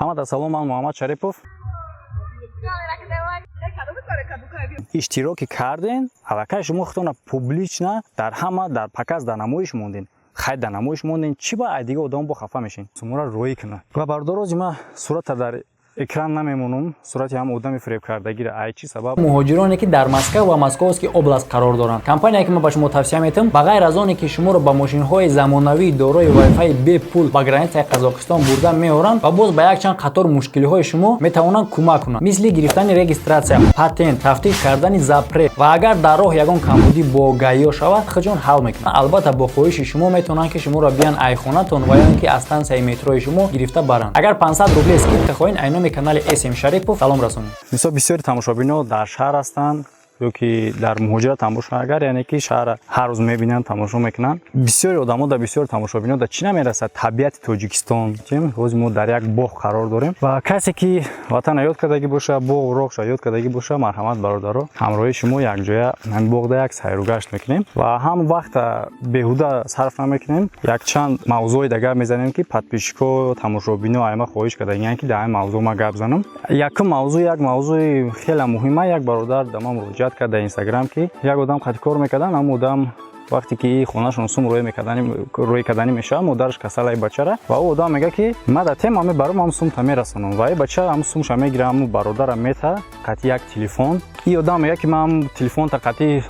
Ҳамада салом, ман Муҳаммад Шарипов. Иштироки карден, аллакай шумо худтона публично дар ҳама дар показ, дар намоиш монден. Хай, дар намоиш монден, чӣ ба ай дига одамо бо хафа мешин? Сумора роӣ кунад. Ва бародарози ман, сурата дар экран намемонам, сурати ҳам одами фиребкардагира. Ай чӣ сабаб? Муҳоҷироне, ки дар Москва ва Московский область қарор доранд, компания, ки ман ба шумо тавсия метиҳам, ба ғайр аз оне ки шуморо ба мошинҳои замонавии дорои вайфаи бепул ба границаи Қазоқистон бурда меоранд ва боз ба якчанд қатор мушкилиҳои шумо метавонанд кӯмак кунанд, мисли гирифтани регистрация, патент, тафтиш кардани запрет ва агар дар роҳ ягон камбудӣ бо ГАИ шавад, худшон ҳал мекунанд. Албатта, бо хоҳиши шумо метавонанд, ки шуморо биян айхонатон ва ё ин ки аз станцияи метрои шумо гирифта баранд. Агар 500 рубле скидка хоҳед, ай номи канали СМ Шарипов салом расонед. Мисол, бисёри тамошобино дар шаҳр ҳастанд ё ки дар муҳоҷират ҳам бошанд агар, яъне ки шаҳрра ҳар рӯз мебинанд, тамошо мекунанд. Бисёри одамо да, бисёри тамошобино да чӣ намерасад? Табиати Тоҷикистон. Ҳозир мо дар як боғ қарор дорем ва касе ки ватана ёд кардагӣ боша, боғу роғша ёд кардагӣ боша, марҳамат, бародаро, ҳамроҳи шумо якҷоя ҳамин боғда як сайругашт мекунем ва ҳам вақта беҳуда сарф намекунем. Якчанд мавзӯи да гап мезанем, ки подписчико, тамошобино айма хоҳиш кардагиянд, ки дар ҳамин мавзӯъ ма гап занам. Якум мавзӯъ, як мавзӯи хеле муҳима. Як бародар да ман муроҷиат кард дар Инстаграм, ки як одам қати кор мекардан. Ҳамн одам вақте ки хонашон сум рӯй карданӣ мешавад, модараш касалаи бачара, ва ӯ одам мега, ки ма да тема мебарам, ҳам сумта мерасонам. Ва и бача ҳам сумша мегира, ҳаму бародара мета қати як телефон. И одам мега, ки ман ҳам телефонта қати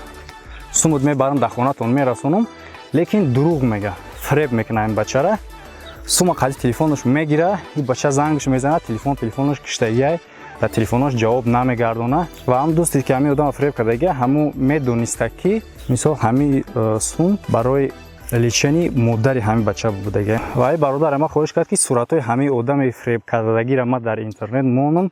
сумут мебарам, дар хонатон мерасонам, лекин дурӯғ мега, фиреб мекунад ин бачара. Сума қати телефонаш мегира, и бача зангш мезанад, телефонаш киштагиай, дар телефонош ҷавоб намегардона. Ва ҳам дӯсте, ки ҳамин одама фиреб кардагия, ҳамун медониста, ки мисол ҳамин сум барои лечении модари ҳамин бача будага. Ва ай бародар ма хоҳиш кард, ки суратҳои ҳамин одами фиребкардагиро ма дар интернет монам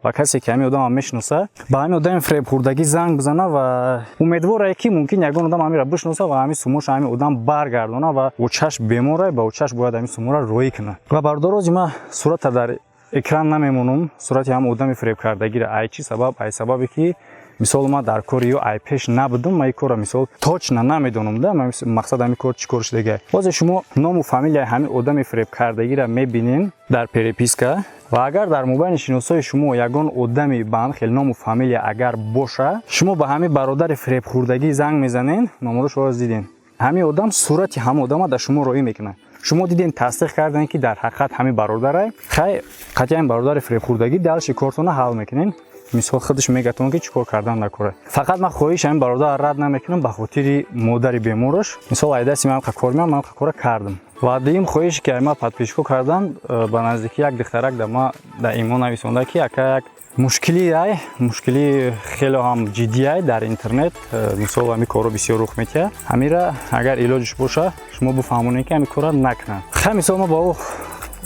ва касе ки ҳамин одама мешиноса, ба ҳамин одами фиребхӯрдагӣ занг бизана. Ва умедворае, ки мумкин ягон одам ҳаминро бишиноса ва ҳамин сумоша ҳамин одам баргардона. Ва очаш беморай, ба очаш бояд ҳамин суморо роӣ кунад. Ва бародарози ма, сурата дар экран намемонам, сурати ҳам одами фиребкардагиро. Ай чӣ сабаб? Ай сабабе ки мисол ман дар кори ё ай пеш набудам, ман ин корро мисол точно намедонам да, мақсад ҳамин кор чӣ кор шудагия. Ҳозир шумо ному фамилияи ҳамин одами фиребкардагиро мебинен дар переписка ва агар дар мобайни шиносои шумо ягон одами ба ҳамин хел ному фамилия агар боша, шумо ба ҳамин бародари фиребхӯрдагӣ занг мезанен. Номерошро диден, ҳамин одам сурати ҳамон одама дар шумо роӣ мекунад. Шумо диден, тасдиқ кардем, ки дар ҳақиқат ҳамин бародарай. Хай, қатъи ҳамин бародари фиребхӯрдагӣ дальше кортона ҳал мекунем. Мисол, худаш мегатон, ки чӣ кор кардан накора. Фақат ман хоҳиш ҳамин бародар рад намекунам ба хотири модари бемораш. Мисол, ай дасти ман кор меам, ман кора кардам. Ва дуюм хоҳише, ки ай ма подписчико кардан, ба наздики як духтарак да ма дар имо нависонда, ки ака, як мушкили ай, мушкили хеле ҳам ҷиддӣ ай дар интернет. Мисол, ҳамин корро бисёр рух метиҳад. Ҳамира агар илоҷиш боша, шумо бифаҳмонед, ки ҳамин корра накунанд. Хай, мисол, ма ба ӯ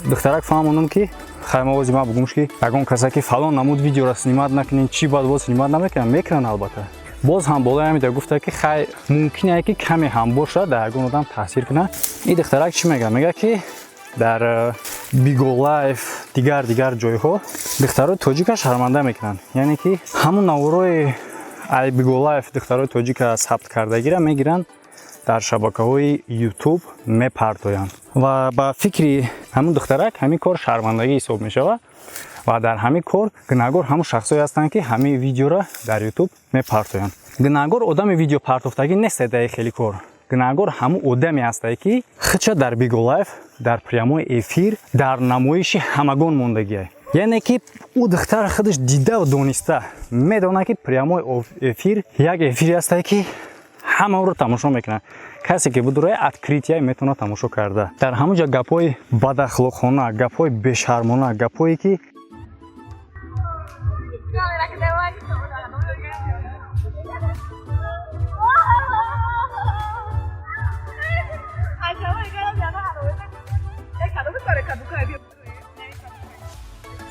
духтарак фаҳмонам, ки хай, ма ози ма бугумш, ки ягон каса ки фалон намуд видеора снимать накунед, чӣ баъд боз снимать намекунанд? Мекунанд, албатта. Боз ҳам болои ҳамида гуфта, ки хай, мумкине, ки каме ҳам бошад, дар ягон одам таъсир кунад. Ин духтарак чӣ мегӯяд? Мегӯяд, ки дар Биголайф, дигар дигар ҷойҳо духтарои тоҷика шарманда мекунанд, яъне ки ҳамун наворои ай Биголайф духтарои тоҷика сабт кардагира мегиранд, дар шабакаҳои Ютуб мепартоянд. Ва ба фикри ҳамун духтарак, ҳамин кор шармандагӣ ҳисоб мешавад ва дар ҳамин кор гунаҳгор ҳамун шахсое ҳастанд, ки ҳамин видеоро дар Ютуб мепартоянд. Гунаҳгор одами видеопартофтагӣ нестед дар хели кор. Гунаҳгор ҳамун одаме ҳастае, ки худша дар Биголайф дар прямой эфир дар намоиши ҳамагон мондагиа, яъне ки ӯ духтар худаш дида дониста медонад, ки прямой эфир як эфире ҳастае, ки ҳама ӯро тамошо мекунад. Касе ки будуроя открытия метавонад тамошо карда. Дар ҳамон ҷо гапҳои бадахлоқона, гапҳои бешармона, гапҳое ки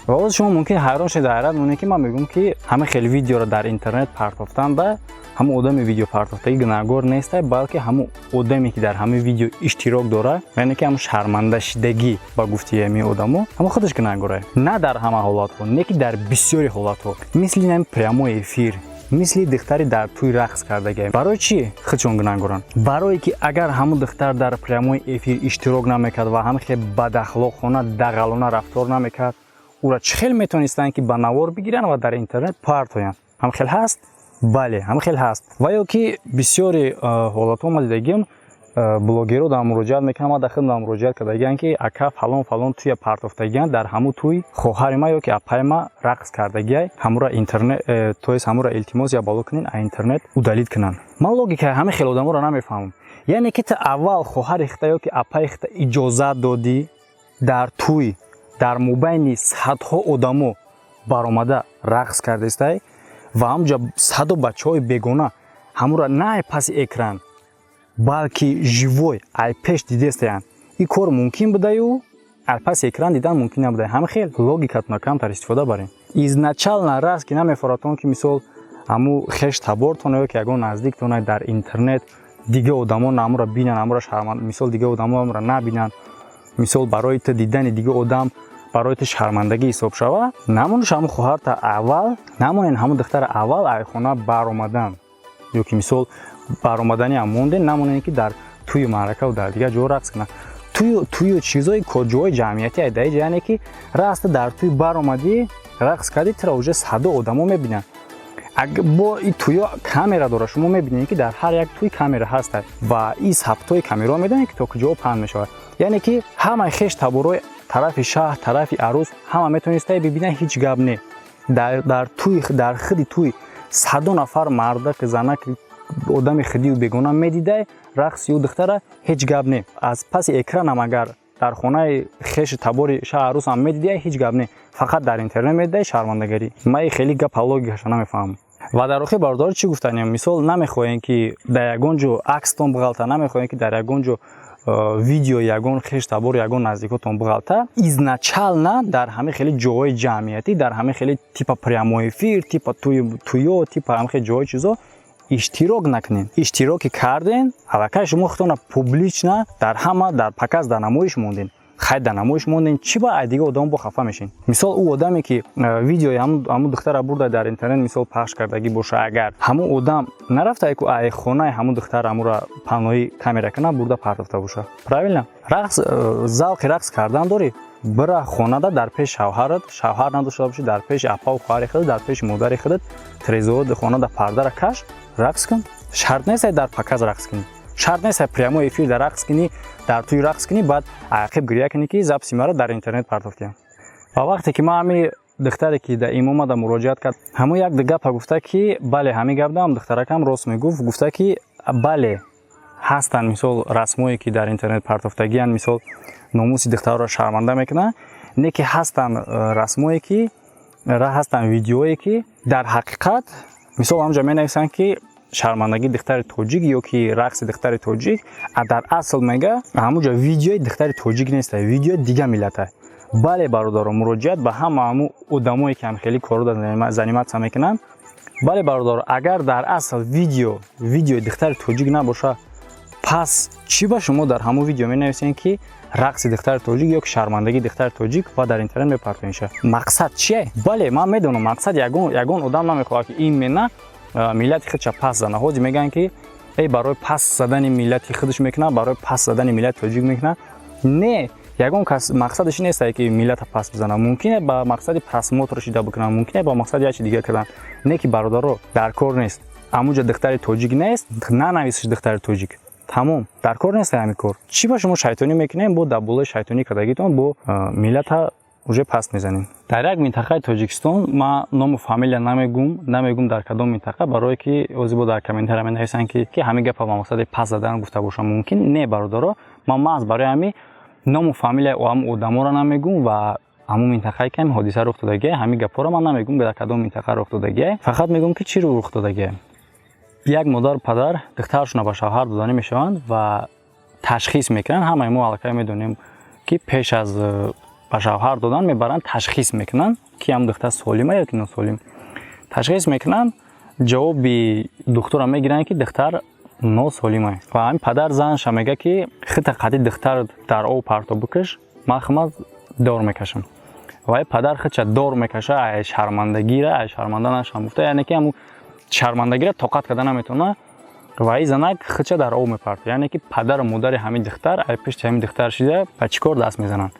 ва боз шумо мумкин ҳайрон шуда, ҳайрат монед, ки ман мегӯям, ки ҳама хеле видеоро дар интернет партофтан ба ҳамун одами видеопартофтагӣ гунаҳгор нестай, балки ҳамун одаме, ки дар ҳамин видео иштирок дорад, яъне ки ҳамун шармандашидагӣ, ба гуфти ҳамин одамо, ҳамун худаш гунаҳгорае. На дар ҳама ҳолатҳо, не ки дар бисёри ҳолатҳо, мисли ҳамин прямой эфир, мисли духтари дар тӯй рақс кардагиам. Барои чӣ худшон гунаҳгоранд? Барое ки агар ҳамун духтар дар прямой эфир иштирок намекард ва ҳамин хел бадахлоқона, дағалона рафтор намекард, Ура чӣ хел метавонистанд, ки ба навор бигиранд ва дар интернет партоянд? Ҳам хел ҳаст, бале, ҳам хел ҳаст. Ва ё ки бисёри ҳолатҳо ма дидагим, блогерҳо дар муроҷиат мекунанд, ма дар худам дар муроҷиат кардагианд, ки ака, фалон фалон туя партофтагианд, дар ҳамун туй хоҳари ма ё ки апаи ма рақс кардагиай, ҳамура интернет, то есть ҳамура, илтимос, я бало кунен, а интернет удалить кунанд. Ман логикаи ҳамин хел одаморо намефаҳмам. Яъне ки ту аввал хоҳари хита ё ки апаи хита иҷозат додӣ, дар туй дар мобайни садҳо одамо баромада рақс кардестай ва ҳамҷа садо бачаҳои бегона ҳамура на паси экран, балки живой ай пеш дидестаянд. Ин кор мумкин будаю, ай паси экран дидан мумкин набуда? Ҳама хел логикатона камтар истифода барем. Изначально раз ки намефоратон, ки мисол ҳаму хеш табортон ё ки ягон наздиктона дар интернет дига одамо ҳамура бинанд, ҳамура шарманд, мисол, дига одамо ҳамура набинанд, мисол, барои ту дидани дига одам барои ту шармандагӣ ҳисоб шава, намонуш ҳамун хоҳарта аввал намонен, ҳамун духтара аввал ай хона баромадан ё ки мисол баромаданиам монден, намонен, ки дар тӯю маъракаву дар дигар ҷо рақс кунанд. Тӯю чизои ҷоҳои ҷамъиятӣ айдаиҷа, яъне ки раста дар тӯй баромадӣ, рақс кардӣ, тура уже садо одамо мебинанд. Бо и тӯё камера дора. Шумо мебинед, ки дар ҳар як тӯй камера ҳаста ва и сабтҳои камераро медонед, ки то куҷоҳо паҳн мешавад. Яъне ки ҳамаи хеш таборои тарафи шаҳр, тарафи арӯз, ҳама метавонистай бибинад, ҳеҷ гап не. Дар тӯй, дар худи тӯй садо нафар мардак, занак, одами худию бегона медидай рақси ӯ духтара, ҳеҷ гап не. Аз паси экранам агар дар хонаи хеши табори шаҳр арӯсам медидиай, ҳеҷ гап не. Фақат дар интернет медидай, шармандагарӣ. Ман хеле гапа логикаша намефаҳмам. Ва дар охир, бародаро, чӣ гуфтанем? Мисол, намехоҳем, ки дар ягон ҷо акстон бағалта, намехоҳем, ки дар ягон ҷо видео ягон хеш табор, ягон наздикотон бағалта. Изначально дар ҳамин хеле ҷоҳои ҷамъиятӣ, дар ҳамин хеле типа прямой эфир, типа туё, типа ҳамин хеле ҷоҳои чизо иштирок накунед. Иштироке карден, аллакай шумо худтона публично дар ҳама дар показ, дар намоиш монден. Хай, дар намоиш монден, чӣ ба ай дига одам бо хафа мешин? Мисол, ӯ одаме, ки видеои ҳамун духтара бурда, дар интернет, мисол, пахш кардагӣ боша, агар ҳамун одам нарафта ку ай хонаи ҳамун духтар ҳамура паҳноӣ камера кана, бурда партофта боша, правильно? Рақс, завқи рақс кардан дорӣ, бира хонада дар пеши шавҳарат, шавҳар надошта бошӣ, дар пеши апаву хоҳари худат, дар пеши модари худат, трезои хонада пардара каш, рақс кун. Шарт нест дар показ рақс кунӣ, шарт нест прямой эфир дар рақс кунӣ, дар тӯй рақс кунӣ, баъд ақиб гиря кунӣ, ки записи маро дар интернет партофтиям. Ва вақте ки ман ҳами духтаре, ки дар имомада муроҷиат кард, ҳамун як гапа гуфта, ки бале, ҳамин гап дам духтаракам рост мегуфт. Гуфта, ки бале, ҳастанд, мисол, расмое, ки дар интернет партофтагиянд, мисол, номуси духтарро шарманда мекунанд, не ки ҳастанд расмое, ки ҳастанд, видеое, ки дар ҳақиқат, мисол, ҳамҷа менависанд, ки шармандагии духтари тоҷик ё ки рақси духтари тоҷик, а дар асл, мега, ҳамуҷа видеои духтари тоҷик неста, видеои дига миллата. Бале, бародаро, муроҷиат ба ҳама ҳамун одамое, ки ҳамхелӣ корро заниматься мекунанд. Бале, бародаро, агар дар асл видео видеои духтари тоҷик набоша, пас чӣ ба шумо дар ҳамун видео менависем, ки рақси духтари тоҷик ё ки шармандагии духтари тоҷик, ва дар интернет мепартониша? Мақсад чие? Бале, ман медонам, мақсад ягон одам намехоҳад, ки именно миллати худша пас зана. Ҳозир мегӯянд, ки эй, барои пас задани миллати худаш мекунад, барои пас задани миллати тоҷик мекунад. Не, ягон кас мақсадаш нестае, ки миллата пас бизанад. Мумкине ба мақсади просмотр шида бикунад, мумкине ба мақсади як чи дига кардан. Не ки, бародаро, дар кор нест. Ҳамунҷа духтари тоҷик нест, нанависиш духтари тоҷик, тамом, дар кор нест ҳамин кор. Чӣ ба шумо шайтонӣ мекунем? Бо дар болои шайтонӣ кардагитон бо миллата уже паст мезанем. Дар як минтақаи Тоҷикистон, ман ному фамилия намегум, дар кадом минтақа, барое ки ҳозир бо дар комментария менависанд, ки ҳамин гапа ба мақсади паст задан гуфта бошам мумкин. Не, бародаро, ман маҳз барои ҳамин ному фамилияи ҳамун одаморо намегум ва ҳамун минтақае, ки ҳамин ҳодиса рух додагия, ҳамин гапҳоро ман намегум, дар кадом минтақа рух додагия. Фақат мегум, ки чӣ рух додагия. Як модару падар духтарашонро ба шавҳар доданӣ мешаванд ва ташхис мекунанд. Ҳамаи мо аллакай медонем, ки пеш аз ба шавҳар додан мебаранд, ташхис мекунанд, ки ҳам духтар солима ё ки носолим. Ташхис мекунанд, ҷавоби духтурро мегиранд, ки духтар носолима. Ва ҳамин падар занша мега, ки хита қади духтар дар об парто бикаш, ман хима дор мекашам. Ва падар хича дор мекаша, ай шармандагира, ай шарманда нашам гуфта, яъне ки ҳамун шармандагира тоқат карда наметавона. Ва и занак хича дар об мепарта. Яъне ки падару модари ҳамин духтар ай пишти ҳамин духтар шида ба чӣ кор даст мезананд?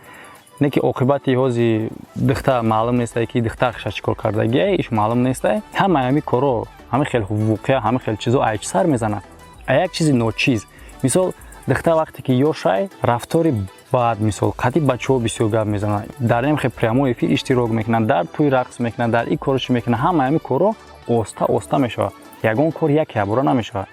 Не ки оқибати ҳози духтар маълум нестай, ки духтар хиша чӣ кор кардагия, иш маълум нестай. Ҳамаи ҳами коро, ҳами хел воқеа, ҳами хел чизо ай чӣ сар мезанад? А як чизи ночиз. Мисол, духтар вақте ки ёшай, рафтори баъд, мисол, қати бачаҳо бисёр гап мезанад, дар ин хел прямой эфир иштирок мекунад, дар тӯй рақс мекунад, дар ин коро чӣ мекунад. Ҳамаи ҳами коро оста оста мешавад, ягон кор як ябора намешавад.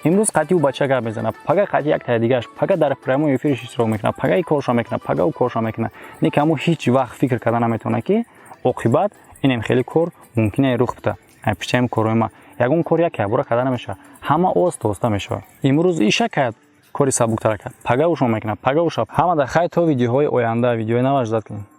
Имрӯз қати ӯ бача гап мезанад, пага қати як таи дигааш, пага дар прямой эфириш иштирок мекунад, пага и коршо мекунад, пага ӯ коршо мекунад. Не ки ҳамо ҳеҷ вақт фикр карда наметавонад, ки оқибат инем хеле кор мумкин рух бида. Пишаем корҳои ма, ягон кор як ябора карда намешавад, ҳама оста оста мешавад. Имрӯз иша кард, кори сабуктара кард, пага ӯшо мекунад, пага ӯша. Ҳама да хай, то видеоҳои оянда, видеои нав ждать кунед.